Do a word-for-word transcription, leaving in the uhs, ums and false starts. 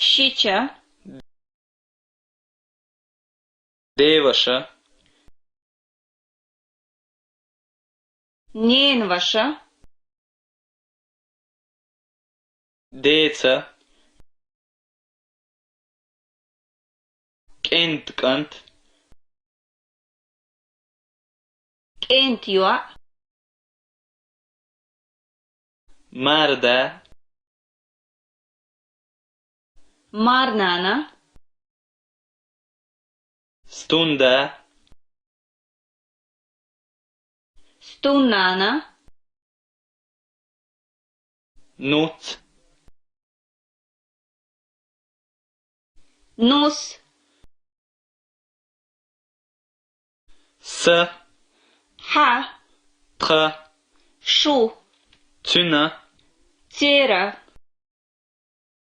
Шича. Деваша. Ненваша. Деца. КӀент-кӀант. КӀент-юа. Марда. Марнана. Стунда. Стунана. Нуц. Нус. С. Ха. Тха. Шу. Цуна. Цера.